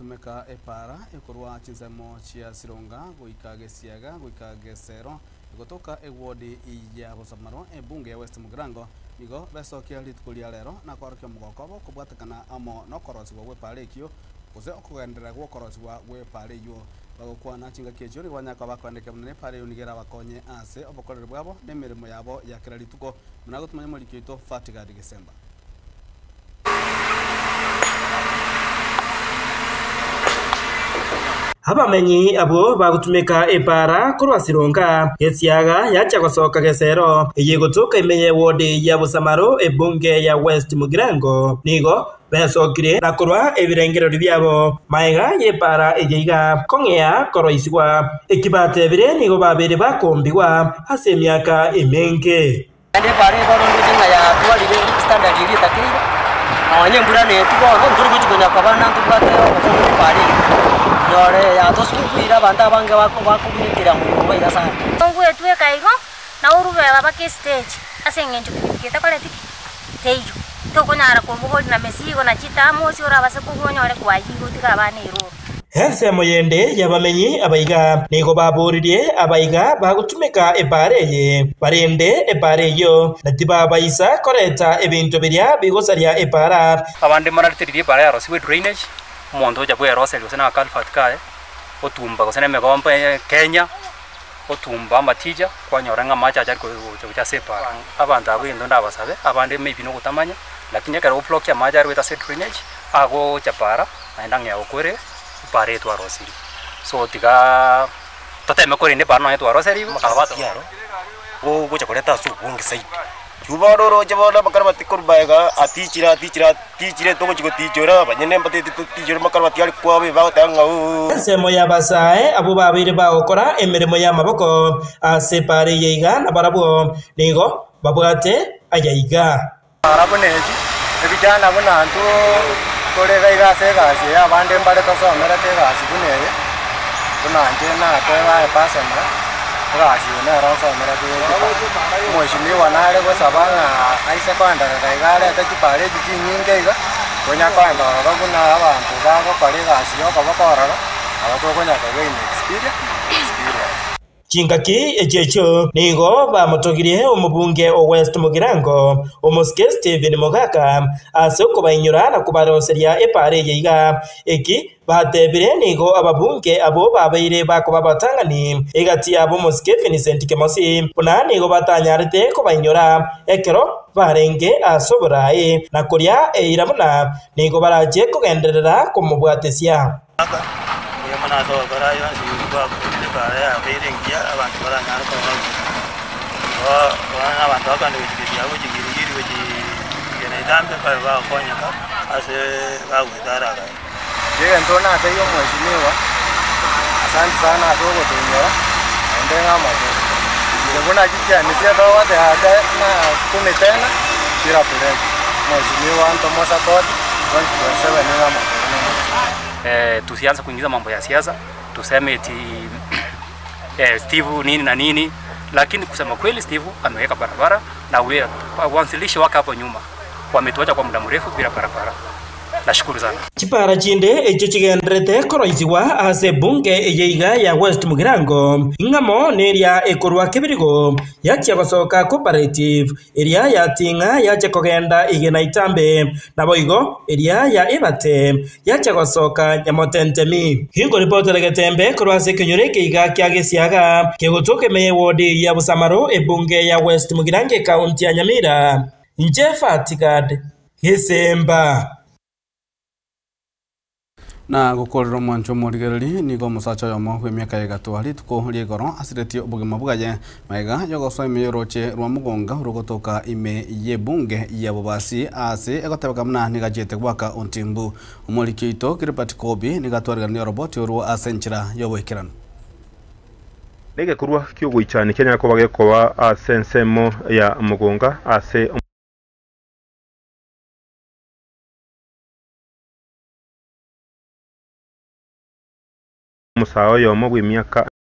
Tumeka epaara ekorwa chinsemo chia Sironga goika Gesiaga goika Gesero egotoka ewodi ya Bosamaro ebunge ya West Mugirango nigo besokia rituko ria rero na koorokia omogoko obo kobwatekana amo nokorosigwa gw'epaara ekio gose okogenderera gw'okorosigwa gw'epaara eyio. Bagokwana chingaki echio nigo banyare koba bakoendekia buna nepaara eyio nigo erabakonye ase obokoreri bwabo na emeremo yabo ya kera rituko buna gotumanya omoriki oito Fatigad Gesemba. Abamenyi abwo bagotumeka epaara korwa Sironga, Gesiaga yachia gosoka Gesero, eye egotoka ime y'ewodi ya Bosamaro ebunge ya West Mugirango, nigo besokire na korwa ebirengererio biabo magega y'epaara eye iga kong'ea koroisigwa. Eki batebire nigo babeire bakombigwa ase emiaka emenge. Naende epaara eye bono ndoche ng'a yatwarire standard eria etakeire, nonye embura netwe bono ntori gochi konya koba na ntobwate obokong'u bwa epaara eye. Nyore yatosunguire abanto abange bako bakobunyekera moino iga sana. Ogwetweka igo, na orubeba mpaka estage, ase eng'encho pikipiki etakoreti ki? Teiyo. Tokonyara kobogoria na mesigo na chitamosi orabase kogwa onyore kwayire otige abana eroro. Ensemo yende y'abamenyi abaiga nigo baboririe abaiga bagotumeka ebaara eye, barende ebaara eyio, na tibabaisa koreta ebinto biria bigosaria ebaara. Abande mbararete riria ebaara yarosigwe edrainage, omonto ocha bweroseria gose na akalvert kaye, otumba gose na emegombo Kenya, otumba amaticha, kwanyora ng'a amache acha gocha gocha ase ebaara. Abanto abwo egento ndabasabe, abande maybe nogotamanya, lakini ekero oblokia amache arwete ase edrainage, agocha bara. Naende ang'ea gokwere epaara eye twarosirie. So tiga toteme korenda epaara nonye twaroserigwe, Abato gocha koreta ase obonge zaidi. Bono oroche bono amakarabati korwa magega atichire atichire atichire togochi gotichora abanyene mbateti totichore amakarabati are kwabo bagoteba ng'a ooh. Ensemo y'abasae abwo babeire bagokora emeremo y'amaboko ase epaara eye iga nabarabwo nigo babwate aya iga. Ara buna echi, ebijana buna intwe tore iga iga ase egasi eye abande mbare tosomerete egasi buna eye, buna inche nateba aye personal, egasi eye nero nsomerete ye chipara. Omweshimiwa nare gosaba ng'a aise koenderera iga arete chipara echi chinyinge iga, tonya koenda ororo buna abanto bagokora egasi ya okoboko ororo, nabo tokonya kogain experience. Chingaki echi'echio nigo bamotogirie omobunge o West Mugirango, omosike Stephen Mogaka, ase okobainyora na kobaroseria epaara eye iga. Eki batebire nigo ababunge abwo babeire bakoba abatang'ani egati yabo omosike Vincent Kemosi, buna nigo batanyarete kobainyora ekero barenge ase oboraai na koria eira buna nigo barache kogenderera komobwatesia. Aka, mbuya mono ase ogokora ayio onsi gwakorire epaara yabeire engiya, abanto baranyare koba buya. Igo bono na abanto bakogenda gochia gesiaga gochia Giligili gochia Genetambe babe bagokonyeka ase bagoeta are agaya. Egento natebie omweshimiwa, asanti sana ase ogotoinyora, naende ng'a amaboko. Inche buna chichiani chia togoteba ate na kumi tena, bila break. Mweshimiwa ntomosapoti, 2027 ng'a amaboko nomochie. Tusianze kuingiza mambo ya siasa, tuseme eti Steve nini na nini, lakini kusema kweli Steve ameweka barabara na waanzilishi wake hapo nyuma wametuacha kwa muda mrefu bila barabara. Nashukuru sana. Chipara chinde echio chigendererete koroisigwa ase ebunge eye iga ya West Mugirango, ing'amo neria ekorwa Kebirigo yachia gosoka Cooperative, eria ya Ting'a yachia kogenda Igena Itambe, naboigo eria ya Ebate yachia gosoka Nyamotentemi. Ginkoripootera Getembe korwa ase ekenyoro eke iga kia Gesiaga, kegotoka ime y'ewodi ya Bosamaro, ebunge ya West Mugirango ekaunti ya Nyamira. Inche Fatigad Gesemba. Na gokorera omwancho omorigereria, nigo omosacha oyomo bw'emiaka ya egatwa rituko ria igoro asiretie obogima bwaye magega y'ogosoa ime y'orooche rwa Mugonga rogotoka ime y'ebunge ya Bobasi aase egotebeka buna nigo achiete goaka ontimbu. Omoriki oito Gilbert Kobi nigo atwaregania oroboti orwo ase enchera y'oboikeranu. Negekorwa ki'ogoichania kianyare koba gekoba ase ensemo ya Mugonga ase. Omosae oyomo bw'emiaka.